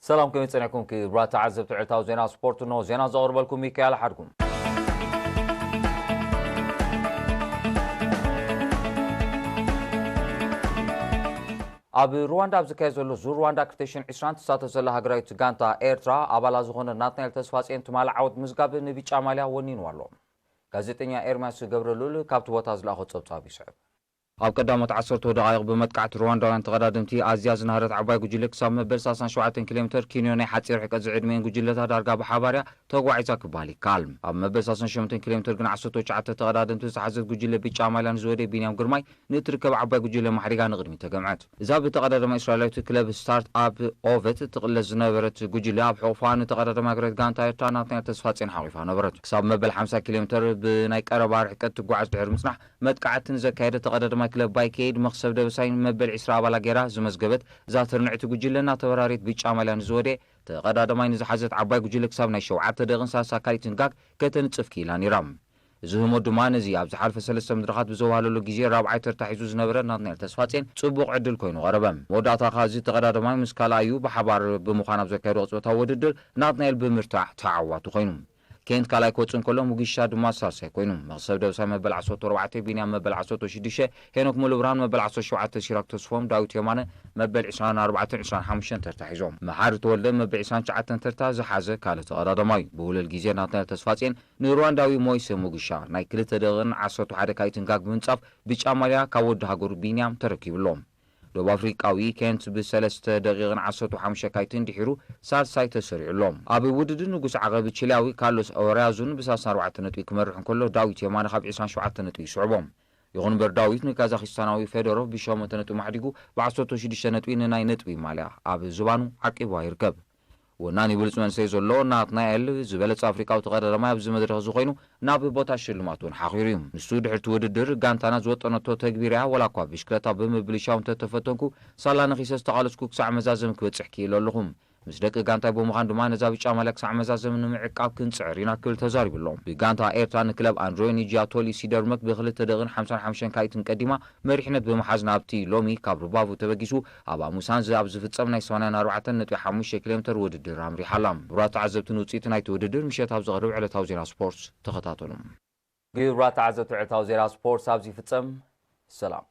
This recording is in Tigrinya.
ሰላም፣ ከመይ ጸኒሕኩም ክቡራት ተዓዘብቲ ዕለታዊ ዜና ስፖርት? እንሆ ዜና ዘቕርበልኩም ሚካኤል ሓድጉ። ኣብ ሩዋንዳ ኣብ ዝካየድ ዘሎ ዙር ሩዋንዳ ክልተ ሽሕን ዕስራን ትሳተፍ ዘላ ሃገራዊት ጋንታ ኤርትራ ኣባላ ዝኾነ ናትናኤል ተስፋጽዮን ትማሊ ዓወት ምዝጋብ ንቢጫ ማልያ ወኒንዋ ኣሎ። ጋዜጠኛ ኤርምያስ ገብረልኡል ካብቲ ቦታ ዝለኣኾ ጸብጻብ ይስዕብ። ኣብ ቀዳሞት ዓሰርተ ደቓይቕ ብመጥቃዕቲ ሩዋንዳውያን ተቐዳደምቲ ኣዝያ ዝናሃረት ዓባይ ጉጅለ ክሳብ መበል ሰላሳን ሸውዓተን ኪሎ ሜትር ኪንዮ ናይ ሓጺር ርሕቀት ዝዕድመየን ጉጅለታት ዳርጋ ብሓባር እያ ተጓዒዛ ክበሃል ይከኣል። ኣብ መበል ሰላሳን ሸሞንተን ኪሎ ሜትር ግን ዓሰርተ ትሽዓተ ተቐዳደምቲ ዝሓዘት ጉጅለ ቢጫ ማልያ ንዝወደየ ቢንያም ግርማይ ንእትርከብ ዓባይ ጉጅለ ማሕሪጋ ንቕድሚት ተገምዐት። እዛ ብተቐዳዳማይ እስራኤላዊት ክለብ ስታርት ኣፕ ኦቨት ትቕለስ ዝነበረት ጉጅለ ኣብ ሕቑፋ ንተቐዳዳማይ ሃገራዊት ጋንታ ኤርትራ ናትናኤል ተስፋጽዮን ሓቑፋ ነበረት። ክሳብ መበል ሓምሳ ኪሎ ሜትር ብናይ ቀረባ ርሕቀት ትጓዓዝ ድሕሪ ምጽናሕ መጥቃዕቲ ንዘካየደ ተቐዳዳማይ ክለብ ባይከይድ መኽሰብ ደበሳይ መበል ዕስራ ኣባላ ገይራ ዝመዝገበት እዛ ትርንዕቲ ጉጅለ እናተበራረየት ብጫ ማልያ ንዝወደየ ተቐዳዳማይ ንዝሓዘት ዓባይ ጉጅለ ክሳብ ናይ ሸውዓተ ደቂቕን ሳልሳ ካልኢትን ጋግ ከተንጽፍ ክኢላ ነይራ። እዚ ህሞት ድማ ነዚ ኣብ ዝሓለፈ ሰለስተ መድረኻት ብዘዋህለሉ ግዜ ራብዓይ ተርታ ሒዙ ዝነበረ ናትናኤል ተስፋጽዮን ጽቡቕ ዕድል ኮይኑ ቀረበ። መወዳእታ ከኣ እዚ ተቐዳዳማይ ምስ ካልኣዩ ብሓባር ብምዃን ኣብ ዘካየዶ ቅጽበታዊ ውድድር ናትናኤል ብምርታዕ ተዓዋቲ ኮይኑ። ኬንት ካልኣይ ክወጽእ እንከሎ፣ ሙጊሻ ድማ ሳልሳይ ኮይኑ። መኽሰብ ደብሳይ መበል ዓሰርተ ኣርባዕተ፣ ቢንያም መበል ዓሰርተ ሽዱሽተ፣ ሄኖክ ሙሉብርሃን መበል ዓሰርተ ሸውዓተ፣ ሲራክ ተስፎም፣ ዳዊት የማነ መበል ዕስራን ኣርባዕተን፣ ዕስራን ሓሙሽተን ተርታ ሒዞም። መሓሪ ተወልደ መበል ዕስራን ትሽዓተን ተርታ ዝሓዘ ካልእ ተቐዳዳማይ እዩ። ብውዕሉል ግዜ ናትናኤል ተስፋጽዮን ንሩዋንዳዊ ሞይሰ ሙጊሻ ናይ ክልተ ደቂቕን ዓሰርተ ሓደ ካልኢትን ጋግ ብምንጻፍ ብጫ ማልያ ካብ ወዲ ሃገሩ ቢንያም ተረኪቡ ኣሎ። ደቡብ ኣፍሪቃዊ ኬንት ብሰለስተ ደቂቕን ዓሰርተ ሓሙሽተ ካልኢትን ድሒሩ ሳልሳይ ተሰሪዑ ኣሎ። ኣብ ውድድር ንጉስ ዓቐብ ቺሊያዊ ካርሎስ ኦርያዙን ብሰላሳን ኣርባዕተን ነጥቢ ክመርሕ እንከሎ፣ ዳዊት የማነ ካብ ዕስራን ሸውዓተን ነጥቢ ይስዕቦ። ይኹን እምበር፣ ዳዊት ንካዛኪስታናዊ ፌዶሮቭ ብሸሞንተ ነጥቢ ማሕዲጉ ብዓሰርተ ሽዱሽተ ነጥቢ ንናይ ነጥቢ ማልያ ኣብ ዝባኑ ዓቂብዋ ይርከብ። ወናኒ ብሉጽ መንሰይ ዘሎ ናትናኤል ዝበለጸ ኣፍሪቃዊ ተቐዳዳማይ ኣብዚ መድረኽ እዚ ኮይኑ ናብ ቦታ ሽልማት እውን ሓኺሩ እዩ። ንሱ ድሕርቲ ውድድር ጋንታና ዝወጠነቶ ተግቢራ እያ፣ ወላ እኳ ብሽክለታ ብምብልሻው እንተተፈተንኩ ሳላ ነኺሰ ዝተቓለስኩ ክሳዕ መዛዘም ክበጽሕ ክኢለ ኣለኹ። ምስ ደቂ ጋንታይ ብምዃን ድማ ነዛ ብጫ ማልያ ክሳዕ መዛዘም ንምዕቃብ ክንጽዕር ኢና ክብል ተዛሪቡ ኣሎ። ብጋንታ ኤርትራ ንክለብ ኣንድሮኒ ጂያቶሊ ሲደርመክ ብክልተ ደቂቕን ሓምሳን ሓሙሽተን ካልኢትን ቀዲማ መሪሕነት ብምሓዝ ናብቲ ሎሚ ካብ ሩባቡ ተበጊሱ ኣብ ኣሙሳንዝ ኣብ ዝፍጸም ናይ ሰማንያን ኣርባዕተን ነጥቢ ሓሙሽተ ኪሎ ሜትር ውድድር ኣምሪሓ ኣላ። ክቡራት ተዓዘብቲ፣ ንውጽኢት ናይቲ ውድድር ምሸት ኣብ ዝቐርብ ዕለታዊ ዜና ስፖርት ተኸታተሉ። ክቡራት ተዓዘብቲ፣ ዕለታዊ ዜና ስፖርት ኣብዚ ይፍጸም። ሰላም።